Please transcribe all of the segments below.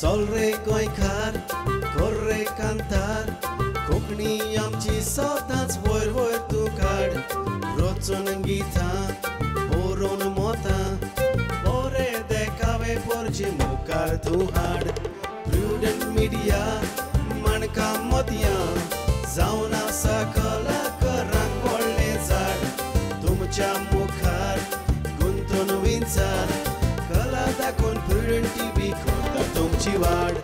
चल रे गोंयकार कर रे कांतार कोंकणी आमची सदांच वयर वयर तूं काड रचून गितां बरोवन मोतां बरे देखावे पोरचे मुखार तूं हाड प्रुडंट मिडिया माणकां मोतयां जावन आसा कलाकारांक व्हडलें झाड तुमच्या मुखार गुंतून विंचार कला दाखोवन प्रुडंट टीव्ही करता तुमची वाड.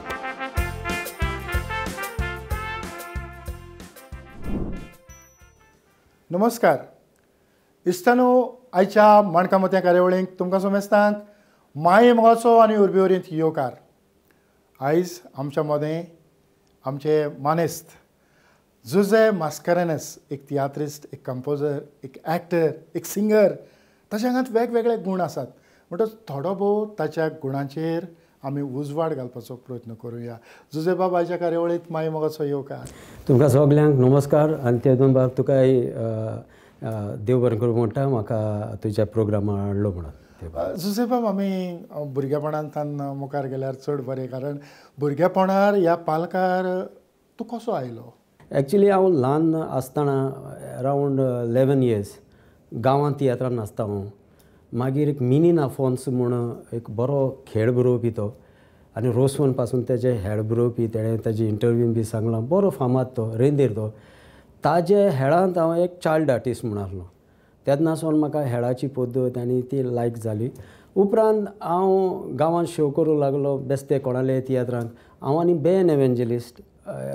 नमस्कार इश्टांनो, आयच्या माणकां मोतयां कार्यावळींत तुमकां समेस्तांक माये मोगाचो आनी उर्बेवरींत येवकार. आयज आमच्या मदें आमचे मानेस्त जुझे मास्कारेन्हस, एक तियात्रिस्ट, एक कंपोजर, एक एक्टर, एक सिंगर, ताच्या आंगांत वेगवेगळे गूण आसात. म्हणटच थोडो भोव ताच्या गुणांचेर आमी उजवाड घालपाचो प्रयत्न करुया. जुझे बाब, आयच्या कार्यावळींत माये मोगाचो येवकार. तुमकां सगल्यांक नमस्कार आनी ते बाब तुकाय देव बरें करूं म्हणटा, म्हाका तुज्या प्रोग्रामा हाडलो म्हणून. जुझे बाब, आमी भुरगेपणांतल्यान मुखार गेल्यार चड बरें, कारण भुरगेपणार ह्या पालकार तूं कसो आयलो? एक्चुली हांव ल्हान आसतना अरावंड 11 इयर्स गांवांत तियात्रान नाचता हांव. मागीर एक मिनीन आफोन्स म्हूण एक बरो खेळ बरोवपी तो, आनी रोसवन पासून तेजे हेळ बरोवपी, तेणें ताजी इंटरव्यू बी सांगलां, बरो फामाद तो रेंदेर तो. ताजे हेळांत हांव एक चायल्ड आर्टिस्ट म्हूण आसलो. तेन्ना सावन म्हाका हेळाची पद्दत आनी ती लायक जाली. उपरांत हांव गांवांत शो करूंक लागलो, बेस्ते कोणाले तियात्रांक. हांव आनी बेन एवेंजलिस्ट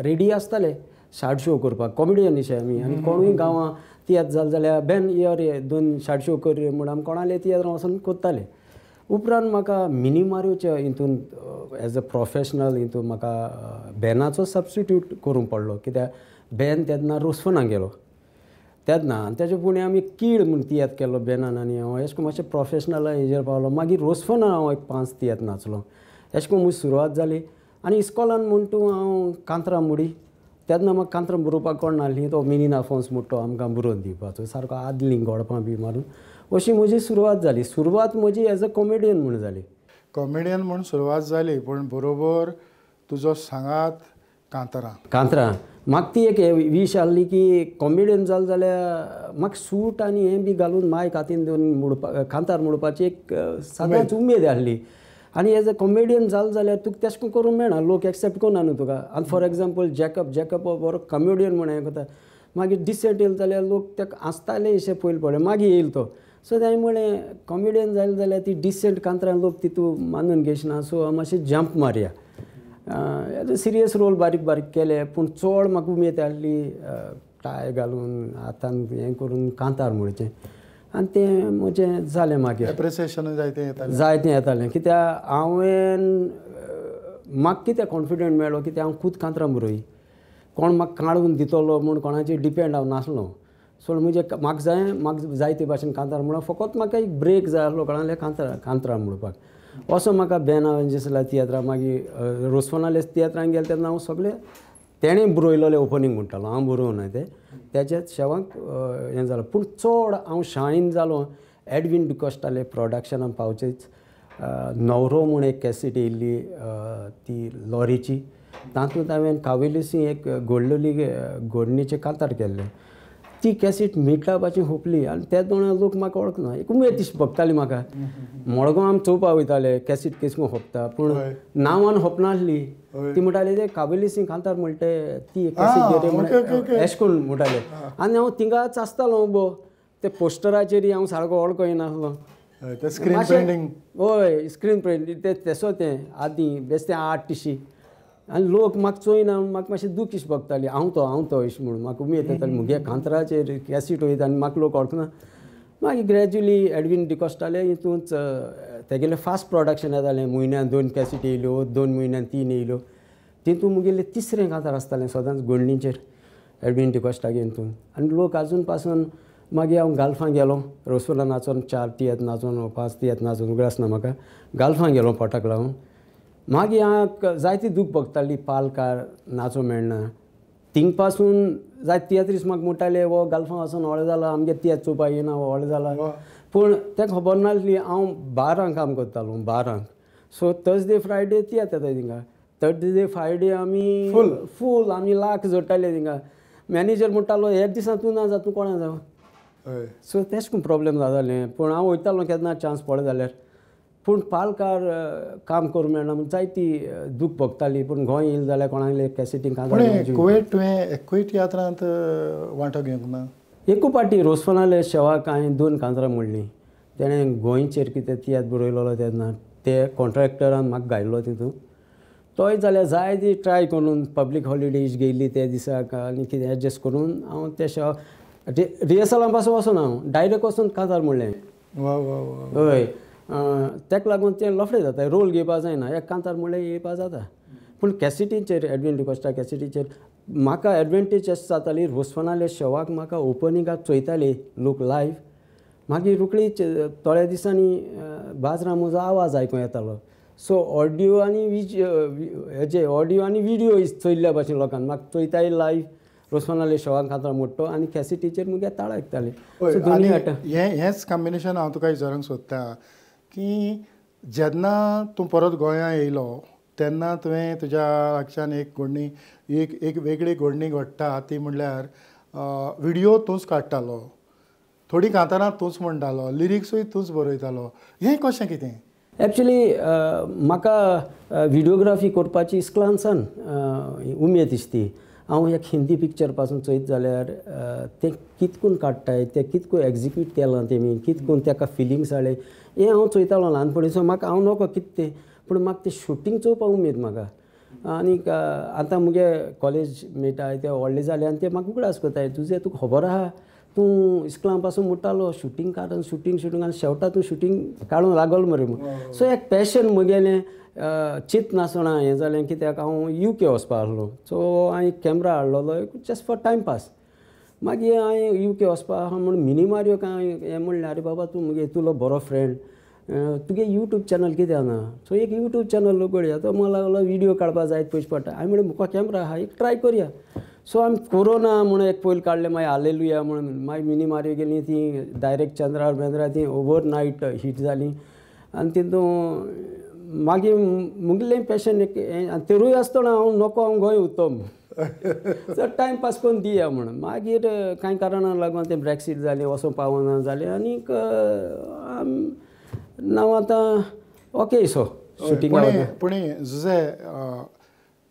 रेडी आसताले शार्ट शो करपाक, कॉमेडियन अशे आमी. आनी कोणूय गांवां तियात्र जाल जाल्यार बेन यो रे दोन शार्ट शो कर रे म्हूण आमी कोणाले तियात्रां वचून करताले. उपरांत म्हाका मिनीमारियोच्या हितून एज अ प्रोफेशनल हितून म्हाका बेनाचो सबस्टिट्यूट करूंक पडलो, कित्याक बेन तेन्ना रोसफोनाक गेलो तेन्ना. आनी तेजे फुडें आमी कीड म्हूण तियात्र केलो बेनान आनी हांव अशें करून मातशें प्रोफेशनल हेजेर पावलो. मागीर रोसफोनान हांव एक 5 तियात्र नाचलो. अशें करून म्हजी सुरवात जाली. आनी इस्कॉलान म्हूण तूं हांव कांतरां मोडी. तेन्ना म्हाका कांतरां बरोवपाक कोण नासली, तो मिनीन आफोन्स म्हूण तो आमकां बरोवन दिवपाचो, सारको आदलीं गोडपां बी मारून. अशी म्हजी सुरवात जाली. सुरवात म्हजी एज अ कॉमेडियन म्हूण जाली. कॉमेडियन म्हूण सुरवात जाली, पूण बरोबर तुजो सांगात कांतरां. कांतरां म्हाका ती एक वीश आहली की कॉमेडियन जाल जाल्यार म्हाका सूट आनी हें बी घालून मायक हातीन घेवन मोडपा कांतार मोडपाची एक सदांच उमेद आहली. आनी एज अ कॉमेडियन जाल जाल्यार तुका तेश करूंक मेळना, लोक एक्सेप्ट करना न्हू तुका. आनी फॉर एग्जाम्पल जॅकब, जॅकब हो बरो कॉमेडियन म्हूण हें करता, मागीर डिसेंट येयलो जाल्यार लोक ताका हांसताले अशें पयलीं पळय, मागीर येयलो तो. सो ताणें म्हळें कॉमेडियन जालें जाल्यार ती डिसेंट कांतरां लोक तितू मानून घेयना, सो हांव मातशें जंप मारया. एज अ सिरियस रोल बारीक बारीक केले, पूण चड म्हाका उमेद आहली टाय घालून हातान हें करून कांतार म्हणचें. आनी तें म्हजें जालें. मागीर एप्रिसिएशन जायतें येतालें, जायतें येतालें, कित्याक हांवें म्हाका कितें कॉन्फिडंट मेळ्ळो कित्याक हांव खूद कांतरां बरोय, कोण म्हाका काडून दितलो म्हूण कोणाचेर डिपेंड हांव नासलो. सो म्हणजे म्हाका जाय, म्हाका जायते भाशेन कांतार म्हणून फकत म्हाका एक ब्रेक जाय आसलो कोणाले कांतरां कांतरां म्हणपाक. असो म्हाका बेना एंजलिस्टा तियात्रां, मागीर रोसफोनाले तियात्रांक गेलें तेन्ना हांव सगळें तेणें बरयलेलें ओपनींग म्हणटालो, हांव बरोवना तें, तेजेच शेवांक हें जालें. पूण चड हांव शायन जालो एडवीन डिकॉस्टाले प्रोडक्शनान पावचेच. नवरो म्हूण एक कॅसेट येयल्ली ती लॉरीची, तातूंत हांवें कावेलिसी एक गोडलेली गोडणीचें कांतार केल्लें. ती कॅसेट मिटापाची हुपली आनी ते दोन लोक म्हाका वळखना, एक उमेद दिस भोगताली म्हाका. मडगांव आमी चोवपाक वयताले कॅसेट केस होपता, पूण नांवान होपनासली. ती म्हणटाली ते काबेली कांतार म्हणटे ती कॅसेट एश करून म्हणटाले. आनी हांव थिंगाच आसतालो उबो, ते पोस्टराचेर हांव सारको वळखो येनासलो. स्क्रीन प्रिंटींग, हय स्क्रीन प्रिंटींग ते तेसो तें आदीं बेस्तें आर्ट टिशी. आनी लोक म्हाका चोयना, म्हाका मातशें दूख इश भोगताली, हांव तो हांव तो अशें म्हूण म्हाका उमेद येताली. म्हगे कांतराचेर कॅसीट वयता आनी म्हाका लोक वळखना. मागीर ग्रॅज्युअली एडवीन डिकॉस्टाले हितूंच तेगेलें फास्ट प्रोडक्शन येतालें, म्हयन्यान 2 कॅसीट येयल्यो, 2 म्हयन्यान 3 येयल्यो. तितून मुगेलें तिसरें कांतार आसतालें सदांच गोडणीचेर एडवीन डिकॉस्टागे हितून. आनी लोक आजून पासून मागीर हांव गाल्फां गेलो, रोसोला नाचोन 4 तियात्र नाचोन 5 तियात्र नाचोन उगडास ना म्हाका, गाल्फां गेलो पोटाक लावन. मागीर हांव जायती दूख भोगताली, पालकार नाचो मेळना. थिंग पासून जायते तियात्रीस म्हाका म्हणटाले हो गाल्फां वचोन व्हडलो जाला, आमगे तियात्र चोवपाक येना, हो व्हडलो जाला. पूण तें खबर नासली हांव बारांक काम करतालो, 12 सो थर्सडे फ्रायडे तियात्र येता थिंगा. थर्ड डे 5 डे आमी फूल आमी लाख जोडटाले थिंगा. मॅनेजर म्हणटालो हे दिसा तूं ना जा, तूं कोणा जावं. सो तेश कोन प्रोब्लेम जातालें. पूण हांव वयतालो केन्ना चान्स पडलो जाल्यार. पूण पालकार काम करूं मेळना म्हूण जायती दूख भोगताली. पूण गोंय येयलें जाल्यार कोणाले कॅसेटींक कुवेट तुवें एकूय तियात्रांत वांटो घेवंक ना? एकू पाटी रोसफनाले शेवाक हांवें 2 कांतरां म्हणलीं. तेणें गोंयचेर कितें तियात्र बरयलेलो तेन्ना ते कॉन्ट्रॅक्टरान म्हाका घायल्लो तितून. तोय जाल्यार जाय ती ट्राय करून पब्लीक हॉलिडेज गेल्ली त्या दिसाक आनी कितें एडजस्ट करून हांव त्या शेवाक रिहर्सलां पासून वचून हांव डायरेक्ट वचून कांतार म्हणलें. हय, ताका लागून तें लफडें जाता, रोल घेवपा जायना, एक कांतार म्हणलें येवपा जाता. पूण कॅसेटींचेर एडविन डिकोस्टा कॅसेटीचेर म्हाका एडवांटेज अशें जाताली, रोसफनाले शेवाक म्हाका ओपनिंगाक चोयताली लोक लायव्ह. मागीर रोखडी थोड्या दिसांनी बाजरा म्हजो आवाज आयकूंक येतालो. सो ऑडियो आनी हेजे ऑडियो आनी विडियो चोयल्ल्या भाशेन लोकांक म्हाका चोयताय लायव्ह रोसफनाले शेवाक कांतार मोडटो आनी कॅसेटीचेर मुगे ताळ आयकताले. हें हेंच कॉम्बिनेशन हांव तुका विचारूंक सोदता की जेन्ना तूं परत गोंया येयलो तेन्ना तुवें तुज्या लागच्यान एक घडणी एक एक वेगळी घडणी घडटा ती म्हणल्यार विडियो तूंच काडटालो, थोडीं कांतारां तूंच म्हणटालो, लिरिक्सूय तूंच बरयतालो, हें कशें कितें? एक्चुली म्हाका विडियोग्राफी करपाची इस्कलानसान उमेद दिसती. हांव एक हिंदी पिक्चर पासून चोयत जाल्यार तें कितकून काडटाय, तें कितकून एग्जिक्यूट केलां तेमी, कितकून तेका फिलिंग्स हाडले हें हांव चोयतालो ल्हानपणी. सो म्हाका हांव नको कितें तें, पूण म्हाका तें शुटींग चोवपाक उमेद म्हाका. आनीक आतां मुगे कॉलेज मेट आहाय ते व्हडले जाले आनी ते म्हाका उगडास करताय, तुजें तुका खबर आहा तूं इस्कलां पासून म्हणटालो शुटींग काडून शुटींग शुटींग आनी शेवटा तूं शुटींग काडूंक लागलो मरे म्हूण. सो एक पॅशन म्हगेलें चिंत नासतना हें जालें कित्याक हांव युके वचपा आसलो. सो हांवें कॅमरा हाडलेलो जस्ट फॉर टायमपास. मागीर हांवें युके वचपा आहा म्हूण मिनी मारियो काय हें म्हणलें, आरे बाबा तूं मुगे तुलो बरो फ्रेंड, तुगे यूट्यूब चॅनल कित्याक ना? सो एक यूट्यूब चॅनल उगडया. तो म्हाका लागलो विडियो काडपा जायत पयशे पडटा. हांवें म्हणलें म्हाका कॅमरा आहा एक ट्राय करया. सो आमी कोरोना म्हूण एक पयलीं काडलें, मागीर हालेलुया म्हूण, मागीर मिनी मारियो गेली ती डायरेक्ट चंद्रार बेंद्रार ती ओवर नायट हीट जाली. आनी तितून मागीर मुगलें पॅशन एक तेरूय आसतना हांव नको हांव गोंय उत्तम सो टायमपास करून दिया म्हूण. मागीर कांय कारणाक लागून तें ब्रॅक्सीट जालें, वचोंक पावना जालें आनीक नांव आतां ओके. सो शुटींग पूण जुजे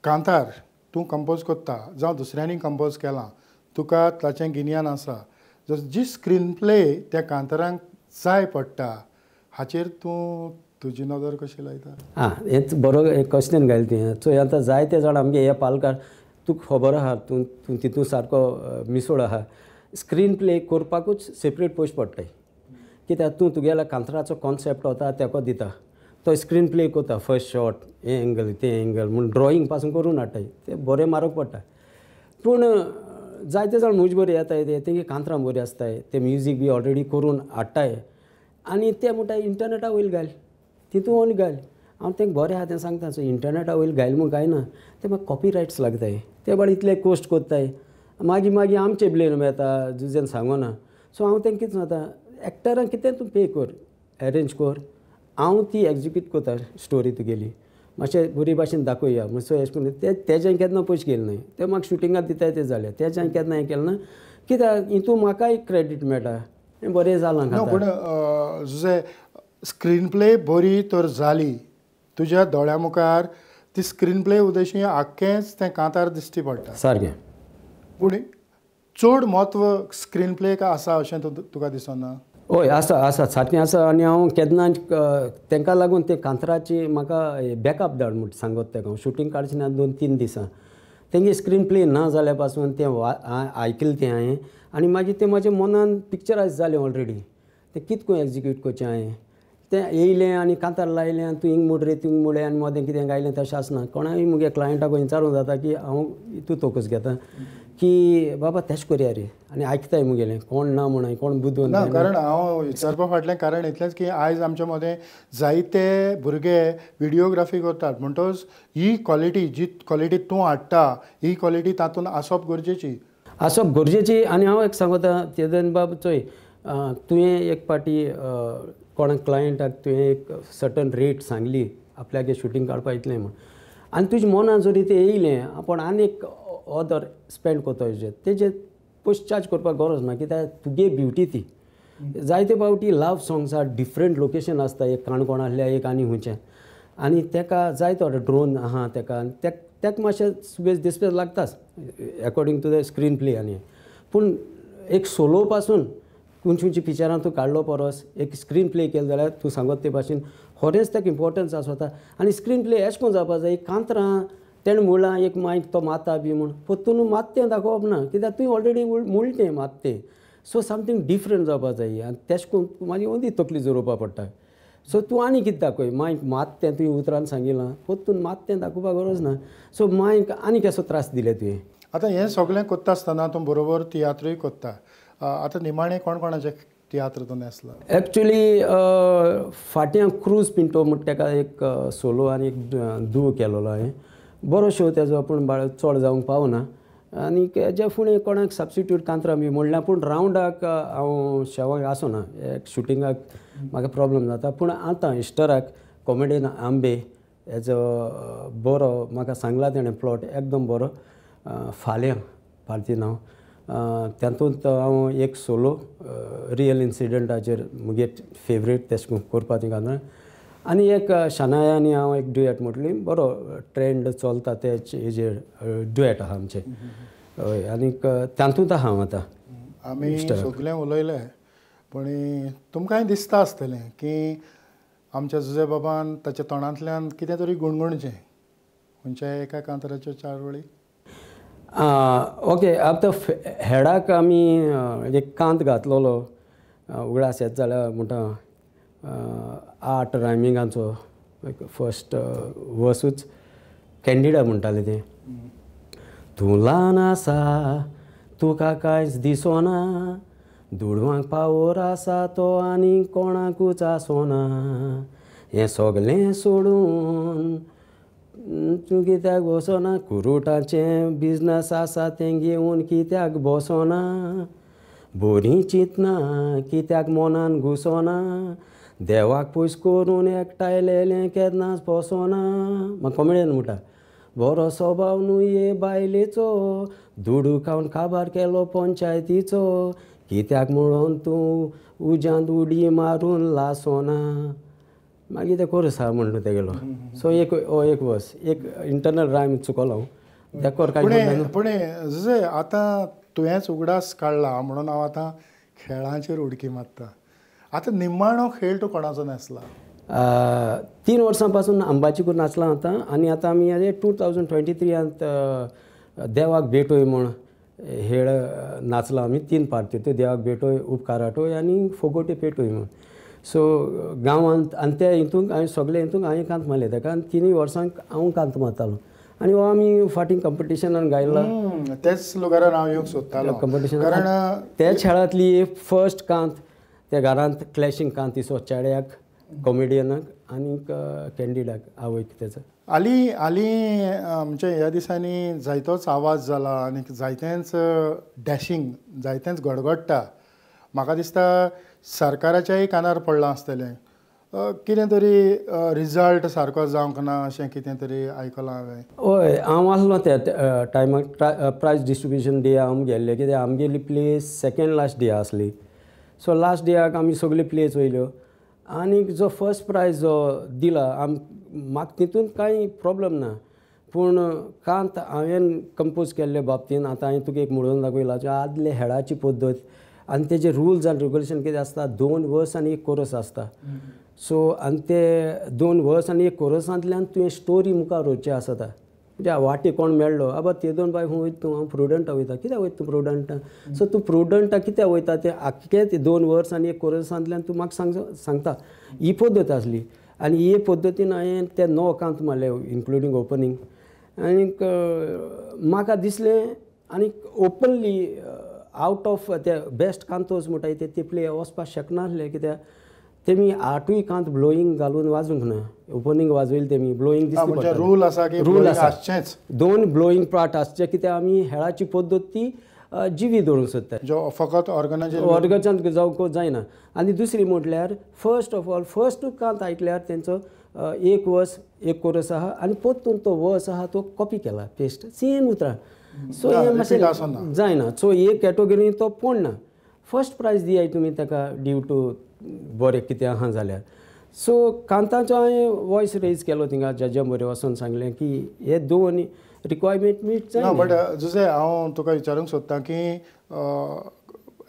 कांतार तूं कंपोज करता जावं दुसऱ्यांनी कंपोज केलां, तुका ताचें गिन्यान आसा, जी स्क्रीन प्ले त्या कांतारांक जाय पडटा हाचेर तूं तुजी नदर कशी लायता? आं, हेंच बरो क्वेश्चन घायलें तुवें. चोय आतां जायते जाण आमगे हे पालकार तुका खबर आहा, तूं तूं तितून सारको मिसोड आहा. स्क्रीन प्ले करपाकूच सेपरेट पयशे पडटाय, कित्याक तूं तुगेल्या कांतराचो कॉन्सेप्ट वता तेका दिता, तो स्क्रीन प्ले करता, फर्स्ट शॉट हें एंगल तें एंगल म्हूण ड्रॉइंग पासून करून हाडटाय, तें बरें म्हारग पडटा. पूण जायते जाण म्हजे बरें येताय ते तेंगे कांतरां बरीं आसताय, ते म्युजीक बी ऑलरेडी करून हाडटाय आनी ते म्हणटाय इंटरनेटा वयर घाल, तितून ओन घाल. हांव तेंका बरें आहा तें सांगता, सो इंटरनेटा वयर घायल म्हूण कांय ना, ते म्हाका कॉपी रायट्स लागताय, ते बाळ इतले कोस्ट करताय, मागीर मागीर आमचे ब्लेम येता जुजेन सांगोना. सो हांव तेंकां कितें सांगता, एक्टरांक कितें तूं पे कर, एरेंज कर, हांव ती एग्जिक्यूट करता स्टोरी तुगेली, मातशें बरी भाशेन दाखोवया. सो अशें करून ते तेज्यान केन्ना पयशे गेले न्हय, ते म्हाका शुटिंगाक दिताय ते जाले, तेज्यान केन्ना हें केलें ना, कित्याक हितून म्हाकाय क्रेडीट मेळटा, हें बरें जालां. पूण जुजे स्क्रीन प्ले बरी तर जाली, तुज्या दोळ्या मुखार ती स्क्रीन प्ले उद्देशी आख्खेंच तें कांतार दिश्टी पडटा सारकें. पूण चड म्हत्व स्क्रीन प्लेक आसा अशें तुका दिसना? हय आसा, आसा सारकें आसा. आनी हांव केन्ना तांकां लागून ते कांतराची म्हाका बॅकअप धाड म्हूण सांगत तेका. हांव शुटींग काडचें ना 2-3 दिसां, तेंगे स्क्रीन प्ले ना जाल्या पासून तें आयकलें तें हांवें आनी मागीर तें म्हाज्या मनान पिक्चरायज जालें ऑलरेडी, तें कितको एग्जिक्यूट करचें हांवें. तें येयलें आनी कांतार लायलें आनी तूं हिंग मोड रे थिंग मोड आनी मदें कितें गायलें तशें आसना. कोणाय मुगे क्लायंटाक विचारूंक जाता की हांव तूं तोकस घेता की बाबा तेश करया रे, आनी आयकताय मुगेलें, कोण ना म्हणून कोण बुदवंत ना. कारण हांव विचारपा फाटलें कारण इतलेंच की आयज आमच्या मदें जायते भुरगे विडियोग्राफी करतात, म्हणटकच ही क्वॉलिटी जी क्वॉलिटी तूं हाडटा ही क्वॉलिटी तातूंत आसप गरजेची, आसप गरजेची. आनी हांव एक सांगता चेतन बाब, चोय तुवें एक पाटी कोणा क्लायंटाक तुवें एक सर्टन रेट सांगली आपल्यागे शुटींग काडपा इतलें म्हूण, आनी तुज्या मनान जरी तें येयलें आपूण आनी एक ऑदर स्पेंड करता हेजेर तेजेर पयशे चार्ज करपाक गरज ना कित्याक तुगे ब्युटी ती. जायते फावटी love songs are different location आसता, एक काणकोण आसल्यार एक आनी खंयचें, आनी तेका जायतो ड्रोन आहा तेका आनी तेका मातशें सुबेज दिसपेज लागताच according to the screen play. आनी पूण एक सोलो पासून खंयची खंयची पिक्चरां तूं काडलो परस एक स्क्रीन प्ले केलें जाल्यार तूं सांगत ते भाशेन खरेंच ताका इम्पोर्टन्स आसता. आनी स्क्रीन प्ले एशें कोन्न जावपा जाय, एक कांतरां तेणें म्हणलां एक मायक तो मारता बी म्हूण परतून मात तें दाखोवप ना कित्याक तुवें ऑलरेडी म्हणलें तें मात तें. सो समथींग डिफरंट जावपा जाय आनी तेश कोन्न मागीर ओंदी तकली जोरोवपा पडटा. सो तूं आनी कितें दाखय मायक मात तें तुवें उतरान सांगिलां परतून मात तें दाखोवपाक गरज ना. सो मायक आनी केसो त्रास दिले तुवें. आतां हें सगळें कोत्ता आसतना तूं बरोबर तियात्रूय कोत्ता, आतां निमाणें कोण कोणाचें तियात्र तूं न्हेसला? एक्चुली फाटीं क्रूज पिंटो म्हणटा तेका एक सोलो आनी एक दुवो केलोलो हांवें, बरो शो तेजो पूण चड जावंक पावना. आनी हेज्या फुडें कोणाक सबस्टिट्यूट कांतरां बी म्हणल्यार पूण रावंडाक हांव शेवाक आसना, एक शुटिंगाक म्हाका प्रॉब्लम जाता. पूण आतां इस्टराक कॉमेडियन आंबे हेजो बरो म्हाका सांगला तेणें प्लॉट एकदम बरो, फाल्यां पार्ती नांव, तातूंत हांव एक सोलो रियल इन्सिडंटाचेर म्हगे फेवरेट तेश करपा ती कांतरां, आनी एक शनाया आनी हांव एक डुएट म्हटली बरो ट्रेंड चलता ते हेजेर डुएट आहा आमचें. हय, आनीक तातूंत आहा हांव आतां. आमी सगळें उलयले पूण तुमकांय दिसता आसतलें की आमच्या जुजे बाबान ताच्या तोंडांतल्यान कितें तरी गुणगुणचें खंयच्या एका कांतराच्यो चार वळी. ओके, आतां हेडाक आमी एक कांत घातलोलो उगडास येता जाल्यार म्हणटा 8 रायमिंगांचो एक फर्स्ट वर्सूच कॅन्डिडा म्हणटाले तें. तूं ल्हान आसा तुका कांयच दिसोना, दुडवांक पावर आसा तो आनी कोणाकूच आसोना, हें सगळें सोडून तूं कित्याक बसोना, कुरुटाचें बिजनस आसा तें घेवन कित्याक बसोना, बरीं चिंतना कित्याक मनान घुसोना, देवाक पयस करून एकठांयलेलें केन्नाच पोसोना. म्हाका कॉमेडियन म्हणटा बरो स्वभाव न्हू हे बायलेचो, दुडू खावन काबार केलो पंचायतीचो, कित्याक म्हणून तूं उज्यांत उडी मारून लासोना. मागीर तें कोरस आहा म्हणटा तेगेलो. सो एक हो एक वर्स एक इंटरनल रायम चुकलो हांव तेका कांय. पूण जुजे आतां तुवेंच उगडास काडला म्हणून हांव आतां खेळांचेर उडकी मारता. आतां निमाणो खेळ तूं कोणाचो न्हेसला? 3 वर्सां पासून अंबाची करून नाचला आतां, आनी आतां आमी 2023 देवाक भेटोय म्हूण हेळ नाचला आमी 3 पार्टी, त्यो देवाक भेटोय, उपकाराटोय आनी फोगोट्यो पेटोय म्हूण. सो गांवांत आनी त्या हितूंक हांवें सगळे हितूंक हांवें कांत मारले ताका, आनी 3 वर्सांक हांव कांत मारतालो आनी हो आमी फाटीं कंपिटिशनान गायला. तेच लुगारान हांव येवंक सोदतालो कंपिटिशन, कारण त्याच खेळांतली फर्स्ट कांत त्या घरांत क्लॅशींग कांत इसो चेड्याक कॉमेडियनाक आनीक कॅन्डिडाक आवयक तेचो. आली आली आमच्या ह्या दिसांनी जायतोच आवाज जाला आनी जायतेंच डॅशींग, जायतेंच गडगडटा. म्हाका दिसता सरकाराच्याय कानार पडलां आसतलें कितें तरी रिजल्ट सारको जावंक ना अशें कितें तरी आयकलां हांवें. हय, हांव आसलो त्या टायमाक प्रायज डिस्ट्रिब्युशन डे आम गेल्ले, कित्याक आमगेली प्ले सेकेंड लास्ट डे आसली. सो लास्ट डेयाक आमी सगळ्यो प्लेस वयल्यो आनी जो फर्स्ट प्रायज जो दिला आम म्हाका तितून कांय प्रॉब्लम ना, पूण कांत हांवें कंपोज केल्ले बाबतीन आतां हांवें तुका एक म्हणून दाखयला आदले हेडाची पद्दत आनी तेजे रुल्स आनी रेगुलेशन कितें आसता, 2 वर्स आनी 1 कोरस आसता. सो आनी ते 2 वर्स आनी 1 कोरसांतल्यान तुवें स्टोरी मुखार वचचें आसता. म्हणजे वाटे कोण मेळ्ळो आबा ते दोन बाय खंय वयता तूं, हांव प्रुडंटा वयता. कित्याक वयता तूं प्रुडंटा? सो तूं प्रुडंटा कित्याक वयता तें आख्खें ते 2 वर्स आनी 1 कोरसांतल्यान तूं म्हाका सांगता. ही पद्दत आसली आनी हे पद्दतीन हांवें ते 9 कांत मारले इन्क्लुडींग ओपनींग. आनीक म्हाका दिसलें आनी ओपनली आवट ऑफ ते बेस्ट कांतोज म्हणटा ते प्ले वचपाक शकनासले, कित्याक तेमी 8ूय कांत ब्लोईंग घालून वाजूंक ना. ओपनींग वाजयली तेमी, ब्लोईंग दिसली. रूल आसा की रूल आसचेंच, 2 ब्लोईंग पार्ट आसचे, कित्याक आमी हेळाची पद्दत ती जिवी दवरूंक सोदता जो फकत ऑर्गनाचेर ऑर्गनान जावंक जायना. आनी दुसरी म्हटल्यार फर्स्ट ऑफ ऑल फर्स्ट कांत आयकल्यार तेंचो एक वर्स एक कोरस आहा आनी परतून तो वर्स आहा तो कॉपी केला पेस्ट सेम उतरां. सो हें मातशें जायना. सो एक कॅटेगरी तो पडना. फर्स्ट प्रायज दियाय तुमी ताका ड्यू टू बरें कितें आहा जाल्यार. सो कांताचो हांवें वॉयस रेज केलो थिंगा जज्या बरें वचोन सांगलें की हे दोन रिक्वायरमेंट मीट जायना. बट जुजे हांव तुका विचारूंक सोदता की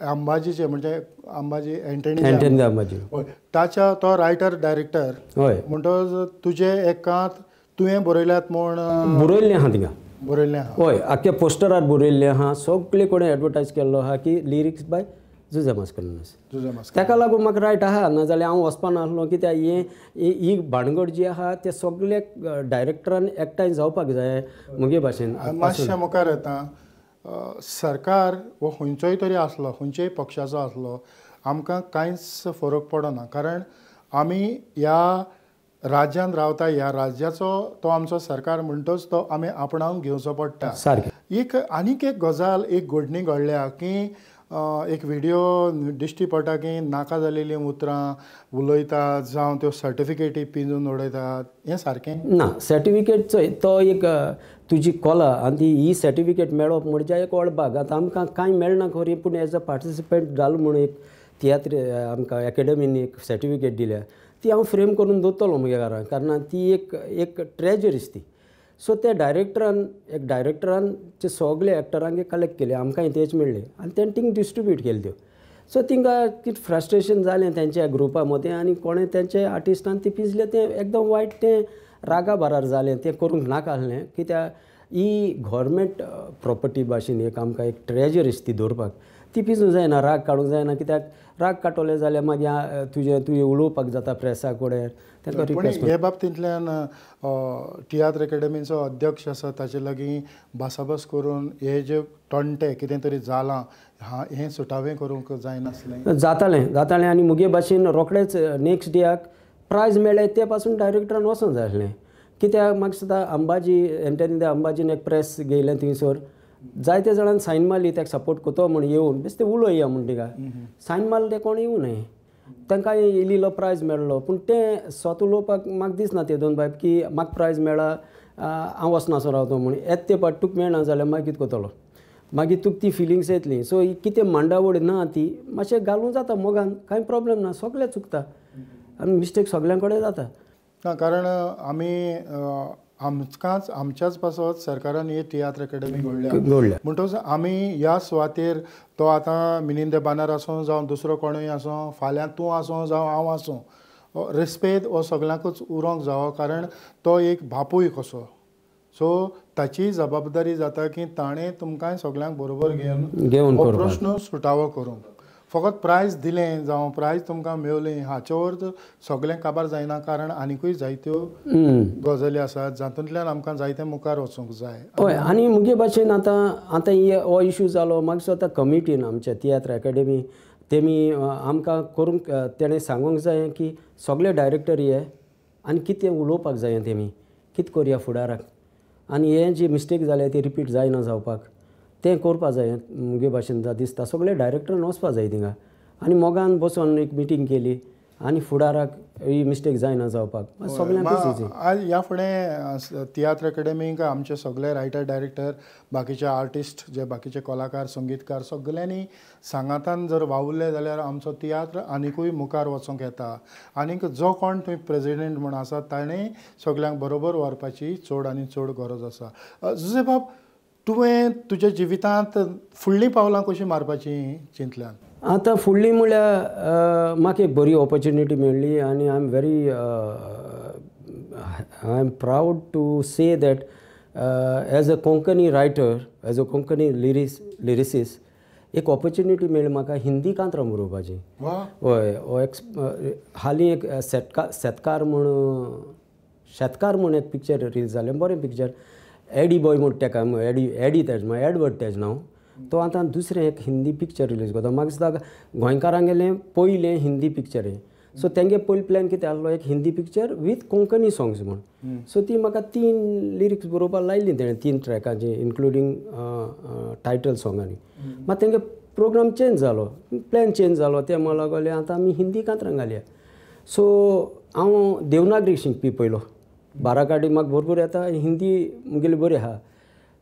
अंबाजीचे म्हणजे अंबाजी एंटनी अंबाजी हय ताच्या तो रायटर डायरेक्टर हय म्हणटकच तुजें एक कांत तुवें बरयल्यात म्हूण बरयल्लें आहा थिंगा बरयल्लें आहा हय आख्या पोस्टरार बरयल्लें आहा सगळे कडेन एडवर्टायज केल्लो आहा की लिरिक्स बाय जुजे मास्करेन्हस. जुजे मास्करेन्हस ताका लागून म्हाका रायट आहा नाजाल्यार हांव वचपा नासलो कित्याक हें ही भानगड जी आहा ते सगळे डायरेक्टरान एकठांय जावपाक जाय म्हगे भाशेन. मातशें मुखार येता सरकार हो खंयचोय तरी आसलो खंयच्याय पक्षाचो आसलो आमकां कांयच फरक पडना कारण आमी ह्या राज्यांत रावता ह्या राज्याचो तो आमचो सरकार म्हणटच तो आमी आपणावन घेवचो पडटा. सारकें. एक आनीक एक गजाल एक घडणी घडल्या की एक व्हिडियो दिश्टी पडटा की नाका जालेलीं उतरां उलयतात जावं त्यो सर्टिफिकेटी पिंजून उडयतात हें सारकें ना. सर्टिफिकेट चोय तो एक तुजी कला आनी ती ही सर्टिफिकेट मेळप म्हणजे एक व्हड भाग. आतां आमकां कांय मेळना खरी पूण एज अ पार्टिसिपंट जालो म्हूण एक तियात्र आमकां एकेडमीन एक सर्टिफिकेट दिल्या ती हांव फ्रेम करून दवरतलो म्हज्या घरान कारण ती एक एक ट्रेजरीस ती. सो त्या डायरेक्टरान एक डायरेक्टरान ते सगळे एक्टरांक कलेक्ट केले आमकांय तेच मेळ्ळे आनी तेणें थिंग डिस्ट्रिब्यूट केले त्यो. सो तिंका कितें फ्रस्ट्रेशन जालें तेंच्या ग्रुपा मदें आनी कोणें तेंचे आर्टिस्टान ती पिजलें तें एकदम वायट तें रागा बारार जालें तें करूंक नाका आसलें कित्याक ही गोवोरमेंट प्रोपर्टी भाशेन एक आमकां एक ट्रेजरीस ती दवरपाक ती पिजूंक जायना राग काडूंक जायना कित्याक राग काडटले जाल्यार मागीर तुजें तुवें उलोवपाक जाता प्रेसा कडेन ताका रिक्वेस्ट. हे बाबतींतल्यान तियात्र एकेडमीचो अध्यक्ष आसा ताचे लागीं भासाभास करून हे जे तंटे कितें तरी जालां हें सुटावें करूंक जायनासलें? जातालें जातालें आनी मुगे भाशेन रोखडेच नेक्स्ट डेयाक प्रायज मेळ्ळें ते पासून डायरेक्टरान वचोंक जाय आसलें कित्याक म्हाका दिसता अंबाजी एंटनी अंबाजीन एक प्रेस घेयलें थंयसर जायते जाणांनी सायन मारली ताका सपोर्ट करतो म्हूण येवन बेश्टे उलोवया म्हूण तिका सायन मारले ते कोण येवं न्हय तांकां इल्लो इल्लो प्रायज मेळ्ळो पूण तें स्वता उलोवपाक म्हाका दिसना ते दोन बाब की म्हाका प्रायज मेळ्ळा हांव वचनासो रावतो म्हूण येत ते पाट तुका मेळना जाल्यार मागीर कितें करतलो मागीर तुका ती फिलिंग्स येतली. सो कितें मांडावळ ना ती मातशें घालूंक जाता मोगान कांय प्रोब्लेम ना सगळें चुकता आनी मिस्टेक सगळ्यां कडेन जाता. ना कारण आमी आमकांच आमच्याच पासत सरकारान ही तियात्र एकेडमी घडल्या म्हणटकच आमी ह्या सुवातेर तो आतां मिलिंद बानर आसूं जावं दुसरो कोणूय आसूं फाल्यां तूं आसूं जावं हांव आसूं रेस्पेद हो सगळ्यांकूच उरोंक जावो कारण तो एक बापूय कसो. सो ताची जबाबदारी जाता की ताणें तुमकांय सगळ्यांक बरोबर घेवन हो प्रश्न सुटावो करूंक. फकत प्रायज दिलें जावं प्रायज तुमकां मेवलें हाचो अर्थ सगळें काबार जायना कारण आनिकूय जायत्यो गजाली आसात जातूंतल्यान आमकां जायते मुखार वचूंक जाय. हय आनी मुगे भाशेन आतां आतां हो इशू जालो मागीर आतां कमिटीन आमच्या तियात्र एकेडमी तेमी आमकां करूंक तेणें सांगूंक जाय की सगळे डायरेक्टर हे आनी कितें उलोवपाक जाय तेमी कितें करया फुडाराक आनी हे जी मिस्टेक जाल्या ती रिपीट जायना जावपाक तें करपा जाय मुगे भाशेन दिसता सगळे डायरेक्टरान वचपा जाय थिंगा आनी मोगान बसोन एक मिटींग केली आनी फुडाराक ही मिस्टेक जायना जावपाक सगळ्यांक. आज ह्या फुडें तियात्र एकेडमीक आमचे सगळे रायटर डायरेक्टर बाकीचे आर्टिस्ट जे बाकीचे कलाकार संगीतकार सगळ्यांनी सांगातान जर वावुरले जाल्यार आमचो तियात्र आनिकूय मुखार वचोंक येता. आनीक जो कोण थंय प्रेजिडेंट म्हूण आसा ताणें सगळ्यांक बरोबर व्हरपाची चड आनी चड गरज आसा. जुजेबाब तुवें तुज्या जिवितांत फुडलीं पावलां कशीं मारपाचीं चिंतल्यान? आतां फुडली म्हळ्यार म्हाका एक बरी ऑपॉर्च्युनिटी मेळ्ळी आनी I am very I am proud to say that as a Konkani writer as a Konkani lyricist एक ऑपॉर्च्युनिटी मेळ्ळी म्हाका हिंदी कांतरां बरोवपाची. हय हो एक हालीं एक शेतकार म्हूण एक पिक्चर रिलीज जालें बरें पिक्चर एडी बॉय म्हूण तेका एडी एडी तेज एडवर्ड तेज नांव तो आतां दुसरें एक हिंदी पिक्चर रिलीज करता. म्हाका दिसता गोंयकारांगेलें पयलें हिंदी पिक्चर हें. सो तेंगे पयलो प्लॅन कितें आहलो एक Hindi picture with Konkani songs म्हूण. सो ती म्हाका 3 लिरिक्स बरोवपाक लायली तेणें 3 ट्रॅकांची इन्क्लुडींग टायटल सॉंग. आनी मात तेंगे प्रोग्राम चेंज जालो, प्लॅन चेंज जालो. ते म्हणूंक लागले आतां आमी हिंदी कांतरां घालया. सो हांव देवनागरी शिकपी पयलो, बाराकाडी म्हाका भरपूर येता, हिंदी मुगेली बरी आहा.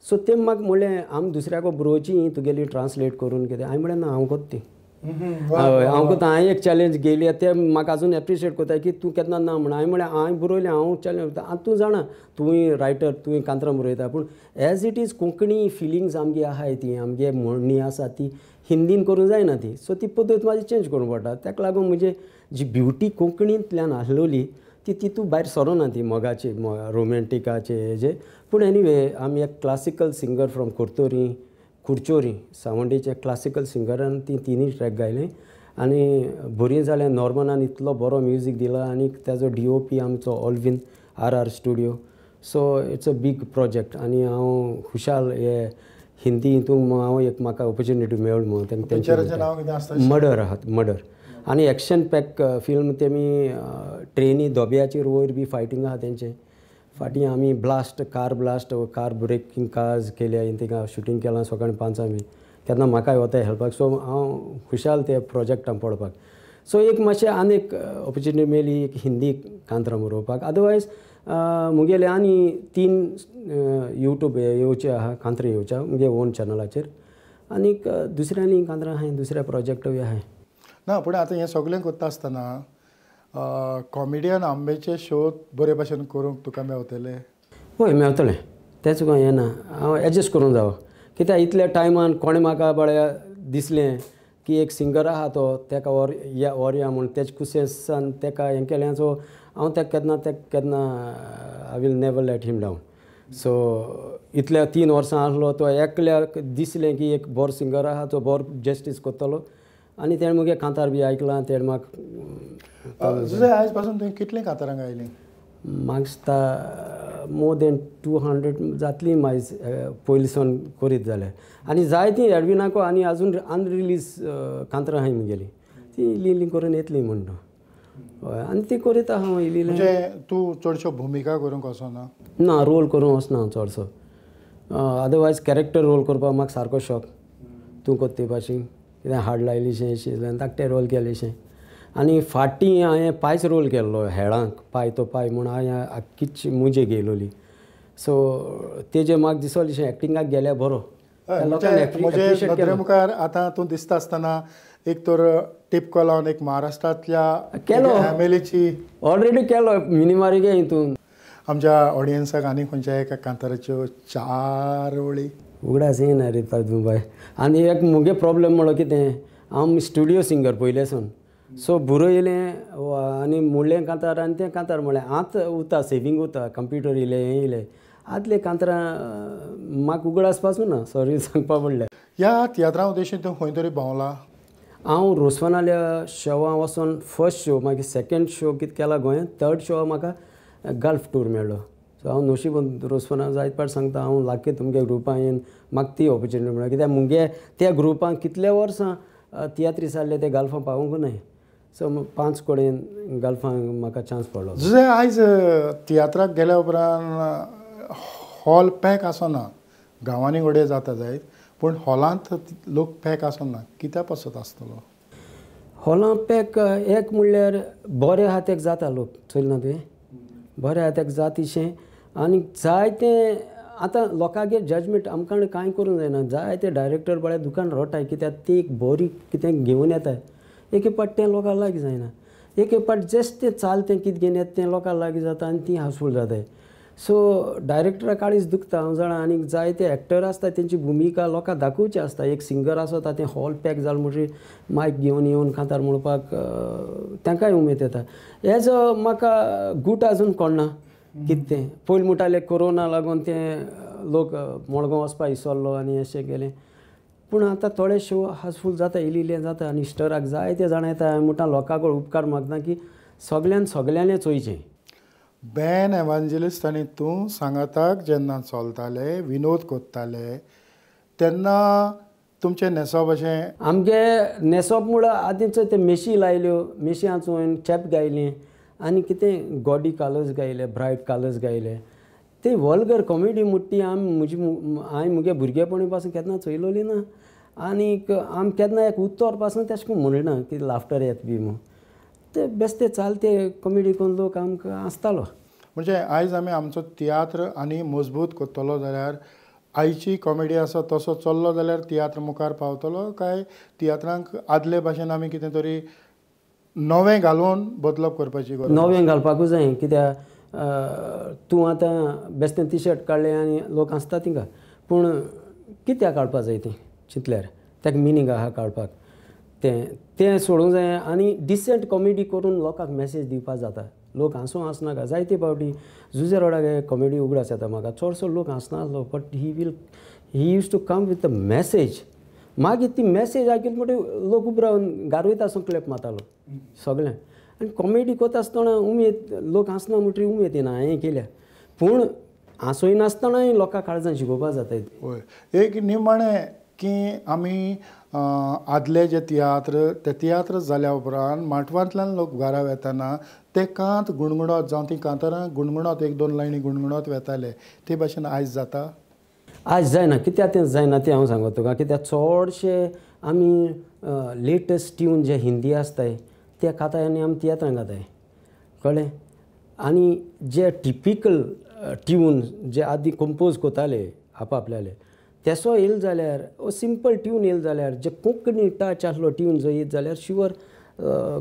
सो ते म्हाका म्हणलें आमी दुसऱ्याको बरोवची तुगेली ट्रान्सलेट करून कितें. हांवें म्हणलें ना हांव कोत्ता ती, हांव कोत्ता. हांवें एक चॅलेंज घेयली ते म्हाका आजून एप्रिशिएट कोत्ताय की तूं केन्ना ना म्हण. हांवें म्हणलें हांवें बरयलें, हांव चॅलेंज करता. आतां तूं जाणा तूंय रायटर, तुवें कांतरां बरयता, पूण as it is Konkani feelings आमगे आहाय ती आमगे म्हणणी आसा ती हिंदीन करूंक जायना ती. सो ती पद्दत म्हाजी चेंज करूंक पडटा. ताका लागून म्हजे जी ब्युटी कोंकणींतल्यान आसलोली ती तितू भायर सरोना ती मोगाची रोमेंटिकाचे हेजे. पूण एनीवे आमी एक classical singer from Curtorim Kudchorem सावंडेचे क्लासिकल सिंगरान ती 3 ट्रॅक गायले आनी बरी जालें. नॉर्मनान इतलो बरो म्युजीक दिला आनी ताजो डी ओ पी आमचो Olvin R R studio. So it's a big project आनी हांव खुशाल हे हिंदी हितून हांव एक म्हाका ऑपॉर्च्युनिटी मेळ्ळी म्हणून. तेंचें मर्डर आहात मर्डर आनी एक्शन पॅक फिल्म. तेमी ट्रेनी दोब्याचेर वयर बी फायटींग आहा तेंचें. फाटीं आमी blast car blast car breaking cars केल्या थिंगा शुटींग केलां सकाळीं 5 बी केन्ना म्हाकाय वता हेल्पाक. सो हांव खुशाल ते प्रोजेक्टान पळोवपाक. सो एक मातशें आनी एक ऑपॉर्च्युनिटी मेळ्ळी एक हिंदी कांतरां बरोवपाक. अदरवायज मुगेले आनी 3 यूट्यूब येवचे आहा कांतरां येवच्या मुगे ओन चॅनलाचेर आनीक दुसऱ्यांनी कांतरां आहाय दुसऱ्या प्रोजेक्टूय आहाय. ना पूण आतां हें सगळें करता आसतना कॉमेडियन आंबेचे शो बरे भाशेन करूंक तुका मेवतले? हय मेवतलें, तें तुका हें ना, हांव एडजस्ट करूंक जावो. कित्याक इतल्या टायमान कोणें म्हाका बळ्या दिसलें की एक सिंगर आहा तो तेका व्हरया म्हूण तेजे कुसेसान तेका हें केलें. सो हांव तेका केन्ना I will never let him down. So इतल्या 3 वर्सां आसलो तो एकल्याक दिसलें की एक बरो सिंगर आहा तो बरो जस्टीस करतलो आनी तेणें मुगे कांतार बी आयकलां तेणें म्हाका. जुझे आयज पासून तुवें कितलीं कांतारां गायलीं? म्हाका दिसता मोर देन 200 जातली मायज पयलीं सावन करीत जाल्यार. आनी जायतीं एडविनाको आनी आजून अनरिलीज कांतरां आहाय मुगेलीं ती इल्ली इल्ली करून येतली म्हण तूं. हय आनी ती करीत आहा हांव इल्ली. म्हणजे तूं चडश्यो भुमिका करूंक वचना? ना रोल करूंक वचना हांव चडसो. अदरवायज कॅरेक्टर रोल करपाक म्हाका सारको शॉक. तूं कोत्ता ते भाशेन कितें हाड लायलीशें अशें धाकटें रोल केलेशें. आनी फाटीं हांवें पायच रोल केल्लो हेळांक पाय तो पाय म्हूण हांवें आख्खीच मुजे घेयलोली. सो तेजें म्हाका दिसलेशें एक्टिंगाक गेल्यार बरो. म्हजे नदरे मुखार आतां तूं दिसता आसतना एक तर टिपको लावन एक महाराष्ट्रांतल्या केलो फॅमिलीची ऑलरेडी केलो मिनिमारी हितून. आमच्या ऑडियन्साक आनी खंयच्या एका कांताराच्यो 4 ओळी उगडास येना रे बाय. आनी एक मुगे प्रॉब्लम म्हणलो कितें हांव स्टुडियो सिंगर पयलें सावन. सो बरयलें आनी म्हणलें कांतार आनी तें कांतार म्हणलें आतां उरता सेवींग उरता कंप्युटर येयलें हें येयलें. आदले कांतरां म्हाका उगडास पासून ना सॉरी सांगपा पडलें. ह्या तियात्रां उद्देशीन तूं खंय तरी भोंवला? हांव रोसवनाल्या शोवा वचोन फर्स्ट शो मागीर सेकेंड शो कितें केला गोंयांत, थर्ड शो म्हाका गल्फ टूर मेळ्ळो. सो हांव नशीब रोसवना जायत पाट सांगता हांव लाकी तुमगे ग्रुपान येवन म्हाका ती ऑपॉर्च्युनिटी मेळ्ळी. कित्याक मुगे त्या ग्रुपान कितले वर्सां तियात्रीस आहले ते गल्फां पावूंक नाय. सो 5 कडेन गल्फांक म्हाका चान्स पडलो. जुझे आयज तियात्राक गेल्या उपरांत हॉल पॅक आसना, गांवांनी घडये जाता जायत पूण हॉलांत लोक पॅक आसना, कित्या पासत आसतलो? हॉलां पॅक एक म्हणल्यार बरे आहा तेका जाता लोक चोयलें ना तुवें बरे आहा तेका जातीशें. आनी जायते आतां लोकांगेर जजमेंट आमकां कांय करूंक जायना. जायते डायरेक्टर बळे दुकान रोटाय कित्याक ती एक बरी कितें घेवन येताय एक एक पाट तें लोकांक लागीं जायना, एक एक पाट जस्ट तें चालतें कितें घेवन येता तें लोकांक लागीं जाता आनी ती हावसफूल जाताय. सो डायरेक्टरा काळीज दुखता हांव जाणा. आनी जायते एक्टर आसता तेंची भुमिका लोकांक दाखोवची आसता. एक सिंगर आसता तें हॉल पॅक जालें म्हणटकीर मायक घेवन येवन कांतार म्हणपाक तांकांय उमेद येता. एज अ म्हाका गूट आजून कोणना कितें तें पयलीं म्हणटाले कोरोना लागून तें लोक मडगांव वचपाक विसरलो आनी अशें केलें. पूण आतां थोडे शो हावसफूल जाता इल्लें इल्लें जाता आनी इस्टराक जायते जाणां येता. हांवें म्हणटा लोकां कडेन उपकार मागता की सगळ्यान सगळ्यांनी चोयचें. बेन एवांजेलिस्ट आनी तूं सांगाताक जेन्ना चलताले विनोद कोत्ताले तेन्ना तुमचें न्हेसप अशें? आमगे न्हेसप म्हळ्यार आदींच ते मेशी लायल्यो, मेशी चोवन चेप गायलें आनी कितें गॉडी कलर्स गायले, ब्रायट कलर्स गायले. ते वल्गर कॉमेडी म्हणटा ती आमी म्हजी हांवें म्हगे भुरगेपणी पासून केन्ना चोयलोली ना आनीक आमी केन्ना एक उत्तर पासून तेशें करून म्हणना की लाफ्टर येता बी म्हूण. ते बेस्ते चालते कॉमेडी करून लोक आमकां आसतालो. म्हणजे आयज आमी आमचो तियात्र आनी मजबूत करतलो जाल्यार आयची कॉमेडी आसा तसो चल्लो जाल्यार तियात्र मुखार पावतलो काय तियात्रांक आदले भाशेन आमी कितें तरी नवें घालून बदलप करपाची गरज? नवें घालपाकूच जाय कित्याक तूं आतां बेस्तें टी शर्ट काडलें आनी लोक हांसता तिंगा, पूण कित्याक काडपा जाय तें चिंतल्यार ताका मिनींग आहा काडपाक, तें तें सोडूंक जाय आनी डिसंट कॉमेडी करून लोकांक मॅसेज दिवपाक जाता. लोक हांसूं हांसनाका जायते फावटी जुजे रोडाक कॉमेडी उगडास येता म्हाका, चडसो लोक हांसनासलो but he use to come with a message. मागीर ती मॅसेज आयकली म्हणटकीर लोक उबो रावन गारवयता आसून क्लॅप मारतालो सगळें. आनी कॉमेडी करता आसतना उमेद, लोक हांसना म्हणटकीर उमेद येना हांवें केल्या, पूण हांसयनासतनाय लोकां काळजान शिकोवपाक जाता. हय, एक निमाणें की आमी आदले जे तियात्र ते तियात्र जाल्या उपरांत माटवांतल्यान लोक घरा वेतना ते कांत गुणगुणत जावं ती कांतारां गुणगुणत एक दोन लायनी गुणगुणत वेताले, ते भाशेन आयज जाता? आयज जायना. कित्याक तें जायना तें हांव सांगता तुका, कित्याक चडशे आमी लेटस्ट ट्यून जे हिंदी आसताय ते खाताय आनी आमी तियात्रां गाताय, कळ्ळें. आनी जे टिपिकल ट्यून जे आदीं कंपोज करताले आपआपल्याले तेसो येयलो जाल्यार सिंपल ट्यून येयलो जाल्यार जे कोंकणी टच आसलो ट्यून जर येयत जाल्यार शुवर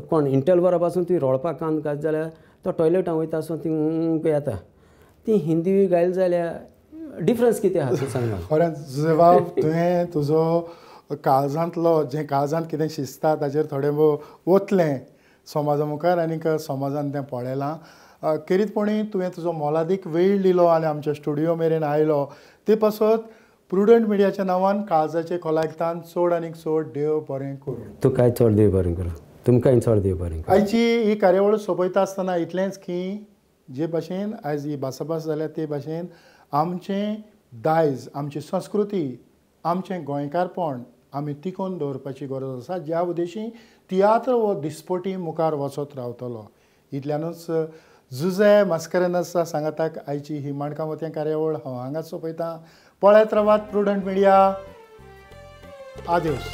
कोण इंटलवरा पासून तुवें रोळपाक कान घात जाल्यार तो टॉयलेटान वयता आसून ती येता. ती हिंदी गायली जाल्यार डिफरन्स कितें आहा तूं सांग. खरेंच जुजेबाब, तुवें तुजो काळजांतलो जें काळजांत कितें शिजता ताचेर थोडें भोव वतलें समाजा मुखार आनीक समाजान तें पळयलां. खेरीतपणी तुवें तुजो मोलादीक वेळ दिलो आनी आमच्या स्टुडियो मेरेन आयलो ते पासत प्रुडंट मिडियाच्या नांवान काळजाचे खोलायतान चड आनीक चड देव बरें करूं. तुकाय चड देव बरें करूं, तुमकांय चड देव बरें करूं. आयची ही कार्यावळ सोंपयता आसतना इतलेंच की जे भाशेन आयज ही भासाभास जाल्या ते भाशेन आमचें दायज, आमची संस्कृती, आमचें गोंयकारपण आमी तिगोवन दवरपाची गरज आसा, ज्या उद्देशी तियात्र हो दिसपटी मुखार वचत रावतलो. इतल्यानूच जुजे मास्कारेन्हस सांगाताक आयची ही माणकां मोतयां कार्यावळ हांव हांगाच सोंपयतां. पळयत रावात प्रुडंट मिडिया. आदेस.